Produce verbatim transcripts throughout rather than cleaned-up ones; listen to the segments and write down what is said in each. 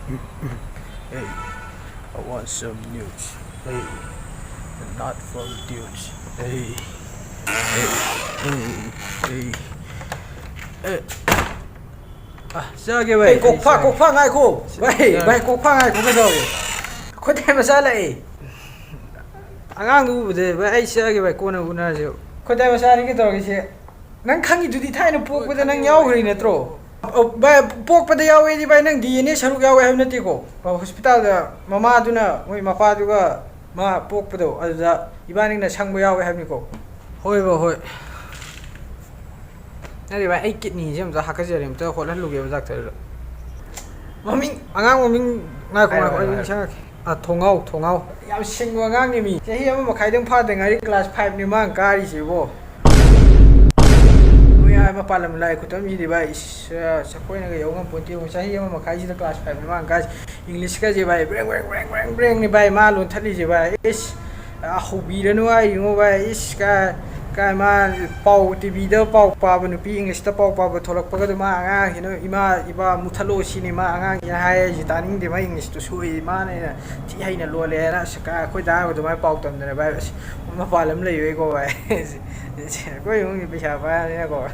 Hey, I want some news. Hey, not from dudes. Hey, hey, hey, hey, hey. ꯑ, ꯆꯥꯒꯦ ꯚꯥꯏ, ꯑꯩ ꯀꯣꯛꯐꯥ, ꯑꯩ ꯆꯥꯒꯦ꯫ ꯀꯣꯛꯐꯥ ꯉꯥꯏꯈꯣ꯫ ꯚꯥꯏ, ꯆꯥꯒꯦ꯫ ꯚꯥꯏ, ꯀꯣꯛꯐꯥ ꯉꯥꯏꯈꯣ, ꯀꯩꯗꯧꯔꯒꯦ? ꯈꯨꯗꯥꯏ ꯃꯆꯥ ꯂꯥꯛꯑꯦ꯫ ꯑꯉꯥꯡꯗꯨ ꯎꯕꯗ, ꯚꯥꯏ, ꯑꯩ ꯆꯥꯒꯦ, ꯚꯥꯏ, ꯀꯣꯟꯅ ꯎꯅꯔꯁꯦ꯫ ꯈꯨꯗꯥꯏ ꯃꯆꯥꯅꯤ ꯀꯩꯗꯧꯔꯒꯦ ꯁꯦ? ꯅꯪ ꯈꯪꯉꯤꯗꯨꯗꯤ ꯊꯥꯏꯅ ꯄꯣꯛꯄꯗ ꯅꯪ ꯌꯥꯎꯈ꯭ꯔꯤ ꯅꯠꯇ꯭ꯔꯣ? ꯑꯣ, ꯚꯥꯏ, ꯄꯣꯛꯄꯗ ꯌꯥꯎꯋꯦꯗꯤ, ꯚꯥꯏ, ꯅꯪ ꯗꯤ ꯑꯦꯟ ꯑꯦ ꯁꯔꯨꯛ ꯌꯥꯎꯋꯦ ꯍꯥꯏꯕ ꯅꯠꯇꯦꯀꯣ? ꯑꯣ, ꯍꯣꯁꯄꯤꯇꯥꯜꯗ ꯃꯃꯥꯗꯨꯅ, ꯃꯣꯏ ꯃꯄꯥꯗꯨꯒ ꯃꯥ ꯄꯣꯛꯄꯗꯣ, ꯑꯗꯨꯗ ꯏꯕꯥꯅꯤꯅ ꯁꯪꯕ ꯌꯥꯎꯋꯦ ꯍꯥꯏꯕꯅꯤꯀꯣ? ꯍꯣꯏ, ꯚꯥꯏ, ꯍꯣꯏ꯫ ꯅꯠꯇꯦ, ꯚꯥꯏ, ꯑꯩ ꯀꯤꯠꯅꯤꯁꯦ ꯑꯝꯇ ꯍꯥꯀꯠꯆꯔꯦ, ꯑꯝꯇ ꯍꯣꯠꯍꯜꯂꯨꯒꯦꯕ ꯗꯥꯛꯇꯔꯗ꯫ ꯃꯃꯤꯡ, ꯑꯉꯥꯡ ꯃꯃꯤꯡ, ꯉꯥꯏꯈꯣ, ꯍꯥꯏꯔꯣ, ꯉꯥꯏꯈꯣ, ꯑꯩ ꯍꯥꯏꯔꯣ, ꯃꯤꯡ ꯍꯥꯏꯔꯣ꯫ ꯁꯪꯉꯛꯀꯦ꯫ ꯑ, ꯊꯣꯡꯉꯥꯎ, ꯊꯣꯡꯉꯥꯎ꯫ ꯌꯥꯝ ꯁꯤꯡꯕ ꯑꯉꯥꯡꯅꯦ ꯃꯤ꯫ ꯆꯍꯤ ꯑꯃ ꯃꯈꯥꯏꯗꯪ ꯐꯥꯗ ꯉꯥꯏꯔꯤ, class five ꯅꯤ ꯃꯥꯅ ꯀꯥꯔꯤꯁꯤꯕꯣ꯫ ꯃꯣꯏ ꯑꯥ ꯃꯄꯥꯟ ꯂꯝ ꯂꯥꯏ ꯈꯨꯇꯝꯁꯤꯗꯤ ꯚꯥꯏ, ꯏꯁ, ꯑ, ꯑꯩꯈꯣꯏꯅꯒ ꯌꯧ ꯉꯝꯄꯣꯟꯇꯦ꯫ ꯆꯍꯤ ꯑꯃ ꯃꯈꯥꯏꯁꯤꯗ class five ꯅꯤ ꯃꯥꯅ ꯀꯥꯔꯤꯁꯤ꯫ English ꯀꯁꯦ ꯚꯥꯏ, ꯕ꯭ꯔꯦꯡ, ꯕ꯭ꯔꯦꯡ, ꯕ꯭ꯔꯦꯡ, ꯕ꯭ꯔꯦꯡ, ꯕ꯭ꯔꯦꯡꯅꯤ ꯚꯥꯏ ꯃꯥ ꯂꯣꯟꯊꯠꯂꯤꯁꯦ ꯚꯥꯏ꯫ ꯏꯁ, ꯑ, ꯍꯧꯕꯤꯔꯅꯨ ꯍꯥꯏꯔꯤꯉꯣ ꯚꯥꯏ꯫ ꯏꯁ, ꯀꯥꯏ, ꯀꯥꯏ ꯃꯥ ꯄꯥꯎ, ꯇꯤꯚꯤꯗ ꯄꯥꯎ ꯄꯥꯕ ꯅꯨꯄꯤ, English ꯇ ꯄꯥꯎ ꯄꯥꯕ ꯊꯣꯛꯂꯛꯄꯒꯗꯣ ꯃꯥ ꯑꯉꯥꯡꯁꯤꯅ, "ꯏꯃꯥ, ꯏꯄꯥ, ꯃꯨꯊꯠꯂꯣ" ꯁꯤꯅꯤ ꯃꯥ ꯑꯉꯥꯡꯁꯤꯅ ꯍꯥꯏꯔꯤꯁꯦ꯫ ꯇꯥꯅꯤꯡꯗꯦ, ꯃꯥ English ꯇꯨ ꯁꯣꯏ, ꯃꯥꯅ ꯍꯦꯟꯅ ꯊꯤ ꯍꯩꯅ ꯂꯣꯜꯂꯦꯅ꯫ ꯑꯁ, ꯀꯥꯏ, ꯑꯩꯈꯣꯏ ꯗꯥꯒ ꯑꯗꯨꯃꯥꯏꯅ ꯄꯥꯎ ꯇꯝꯗꯅ ꯚꯥꯏ꯫ ꯑꯁ, ꯃꯄꯥꯟ ꯂꯝ ꯂꯩꯕꯩꯀꯣ ꯚꯥꯏ꯫ ꯑꯩꯈꯣꯏ ꯏꯃꯨꯡꯒꯤ ꯄꯩꯁꯥ ꯄꯥꯏꯔꯕꯅꯤꯅꯀꯣ꯫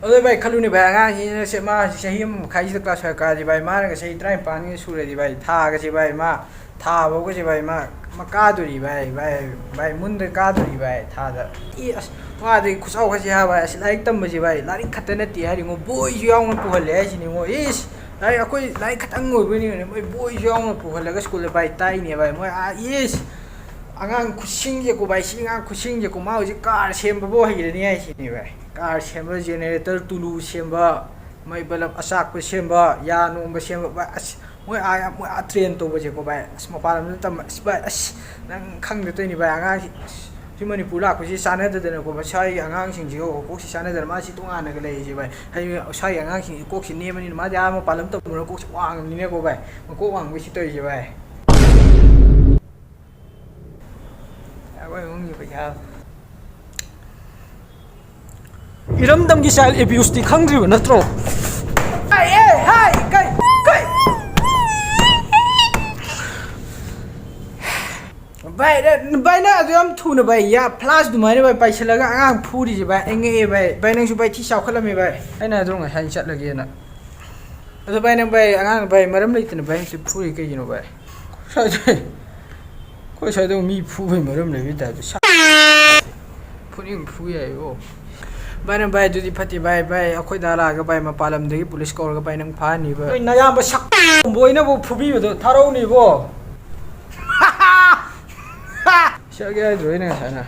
ꯑꯗꯣ ꯚꯥꯏ, ꯈꯜꯂꯨꯅꯦ ꯚꯥꯏ, ꯑꯉꯥꯡꯁꯤꯅ ꯁꯦ, ꯃꯥ ꯆꯍꯤ ꯑꯃ ꯃꯈꯥꯏꯁꯤꯗ class five ꯀꯥꯔꯗꯤ ꯚꯥꯏ, ꯃꯥꯅꯒ ꯆꯍꯤ ꯇꯔꯥꯅꯤꯄꯥꯟꯒ ꯁꯨꯔꯗꯤ ꯚꯥꯏ, ꯊꯥꯒꯁꯦ ꯚꯥꯏ, ꯃꯥ ꯊꯥ ꯐꯥꯎꯒꯁꯦ ꯚꯥꯏ, ꯃꯥ, ꯃꯥ ꯀꯥꯗꯣꯔꯤ ꯚꯥꯏ, ꯚꯥꯏ, ꯚꯥꯏ, ꯃꯨꯟꯗ ꯀꯥꯗꯣꯔꯤ ꯚꯥꯏ, ꯊꯥꯗ꯫ ꯑꯦ, ꯑꯁ, ꯃꯥꯗꯤ ꯈꯨꯆꯥꯎ ꯈꯠꯁꯦ ꯍꯥ ꯚꯥꯏ, ꯑꯁ, ꯂꯥꯏꯔꯤꯛ ꯇꯝꯕꯁꯦ ꯚꯥꯏ, ꯂꯥꯏꯔꯤꯛ ꯈꯛꯇ ꯅꯠꯇꯦ ꯍꯥꯏꯔꯤꯉꯣ, ꯕꯣꯏꯁꯨ ꯌꯥꯎꯅ ꯄꯨꯍꯜꯂꯦ ꯍꯥꯏꯁꯤꯅꯤꯉꯣ꯫ ꯏꯁ, ꯂꯥꯏꯔꯤꯛ ꯑꯩꯈꯣꯏ ꯂꯥꯏꯔꯤꯛ ꯈꯛꯇꯪ ꯑꯣꯏꯕꯣꯏ ꯅꯤꯡꯉꯨꯔꯦ, ꯃꯣꯏ ꯕꯣꯏꯁꯨ ꯌꯥꯎꯅ ꯄꯨꯍꯜꯂꯒ ꯁ꯭ꯀꯨꯜꯗ ꯚꯥꯏ ꯇꯥꯛꯏꯅꯦ ꯚꯥꯏ, ꯃꯣꯏ, ꯑꯥ, ꯏꯁ, ꯑꯉꯥꯡ ꯈꯨꯠꯁꯤꯡꯁꯦꯀꯣ ꯚꯥꯏ, ꯁꯤ ꯑꯉꯥꯡ ꯈꯨꯠꯁꯤꯡꯁꯦꯀꯣ, ꯃꯥ ꯍꯧꯖꯤꯛ car ꯁꯦꯝꯕꯐꯥꯎ ꯍꯩꯔꯅꯤ ꯍꯥꯏꯁꯤꯅꯦ ꯚꯥꯏ꯫ Car ꯁꯦꯝꯕ, generator, ꯇꯨꯂꯨ ꯁꯦꯝꯕ, ꯃꯩ ꯕꯂꯞ ꯑꯆꯥꯛꯄ ꯁꯦꯝꯕ, ꯌꯥ ꯅꯣꯝꯕ ꯁꯦꯝꯕ, ꯚꯥꯏ, ꯑꯁ, ꯃꯣꯏ ꯑꯥ ꯌꯥꯝ, ꯃꯣꯏ ꯑꯥ train ꯇꯧꯕꯁꯦꯀꯣ, ꯚꯥꯏ, ꯑꯁ, ꯃꯄꯥꯟ ꯂꯝꯗ ꯇꯝꯕ, ꯑꯁ, ꯚꯥꯏ, ꯑꯁ, ꯅꯪ ꯈꯪꯗ ꯇꯧꯏꯅꯤ, ꯚꯥꯏ, ꯑꯉꯥꯡꯁꯤ, ꯑꯁ, ꯁꯤ ꯃꯅꯤꯄꯨꯔ ꯂꯥꯛꯄꯁꯤ ꯆꯥꯟꯅꯗꯗꯅꯀꯣ, ꯃꯁꯥꯒꯤ ꯑꯉꯥꯡꯁꯤꯡꯁꯤꯒ ꯀꯣꯛꯁꯤ ꯆꯥꯟꯅꯗꯅ, ꯃꯥꯁꯤ ꯇꯣꯉꯥꯟꯅꯒ ꯂꯩꯔꯤꯁꯦ, ꯚꯥꯏ, ꯍꯥꯏꯗꯤ ꯃꯁꯥꯒꯤ ꯑꯉꯥꯡꯁꯤꯡꯁꯤ ꯀꯣꯛꯁꯤ ꯅꯦꯝꯕꯅꯤꯅ, ꯃꯥꯗꯤ ꯑꯥ ꯃꯄꯥꯟ ꯂꯝ ꯇꯝꯃꯨꯔꯒ ꯀꯣꯛꯁꯤ ꯋꯥꯡꯉꯕꯅꯤꯅꯀꯣ, ꯚꯥꯏ, ꯃꯀꯣꯛ ꯋꯥꯡꯕꯩ ꯁꯤ ꯇꯧꯔꯤꯁꯦ, ꯚꯥꯏ꯫ ꯑꯩꯈꯣꯏ ꯏꯃꯨꯡꯒꯤ ꯄꯩꯁꯥ꯫ ꯏꯔꯝꯗꯝꯒꯤ ꯆꯥꯏꯜ ꯑꯦꯕ꯭ꯌꯨꯁꯇꯤ ꯈꯪꯗ꯭ꯔꯤꯕ ꯅꯠꯇ꯭ꯔꯣ? ꯑꯦ, ꯑꯦ, ꯍꯥꯏ, ꯀꯩ, ꯀꯩ? ꯚꯥꯏ, ꯅ-, ꯚꯥꯏ, ꯅꯪ ꯑꯗꯨ ꯌꯥꯝ ꯊꯨꯅ, ꯚꯥꯏ, ꯌꯥ, ꯐ꯭ꯂꯥꯁ ꯑꯗꯨꯃꯥꯏꯅ, ꯚꯥꯏ, ꯄꯥꯏꯁꯤꯜꯂꯒ ꯑꯉꯥꯡ ꯐꯨꯔꯤꯁꯦ, ꯚꯥꯏ, ꯑꯩ ꯉꯛꯑꯦ, ꯚꯥꯏ꯫ ꯚꯥꯏ, ꯅꯪꯁꯨ, ꯚꯥꯏ, ꯊꯤ ꯆꯥꯎꯈꯠꯂꯝꯃꯦ, ꯚꯥꯏ꯫ ꯑꯩꯅ ꯑꯗꯨ ꯉꯁꯥꯏ ꯆꯠꯂꯒꯦꯅ꯫ ꯑꯗꯣ, ꯚꯥꯏ, ꯅꯪ, ꯚꯥꯏ, ꯑꯉꯥꯡ, ꯚꯥꯏ, ꯃꯔꯝ ꯂꯩꯇꯅ, ꯚꯥꯏ, ꯍꯦꯛꯇ ꯐꯨꯔꯤ ꯀꯩꯒꯤꯅꯣ, ꯚꯥꯏ? ꯁ꯭ꯋꯥꯏꯗ, ꯑꯩꯈꯣꯏ ꯁ꯭ꯋꯥꯏꯗ ꯃꯤ ꯐꯨꯕꯩ ꯃꯔꯝ ꯂꯩꯕ ꯇꯥꯏꯞꯇ ꯁꯥ-, ꯐꯨꯅꯤꯡ ꯐꯨ ꯌꯥꯏꯕꯣ꯫ ꯚꯥꯏ, ꯅꯪ, ꯚꯥꯏ, ꯑꯗꯨꯗꯤ ꯐꯠꯇꯦ, ꯚꯥꯏ, ꯚꯥꯏ, ꯑꯩꯈꯣꯏ ꯗꯥ ꯂꯥꯛꯑꯒ, ꯚꯥꯏ, ꯃꯄꯥꯟ ꯂꯝꯗꯒꯤ ꯄꯨꯂꯤꯁ ꯀꯧꯔꯒ, ꯚꯥꯏ, ꯅꯪ ꯐꯥꯍꯟꯅꯤꯕ꯫ ꯅꯣꯏ ꯅꯌꯥꯝꯕ ꯁꯛ-, ꯕꯣꯏꯅꯕꯨ ꯐꯨꯕꯤꯕꯗꯣ ꯊꯥꯔꯛꯎꯅꯤꯕꯣ꯫ ꯁꯛꯑꯒꯦ ꯍꯥꯏꯗ꯭ꯔꯣ ꯑꯩꯅ ꯉꯁꯥꯏꯅ?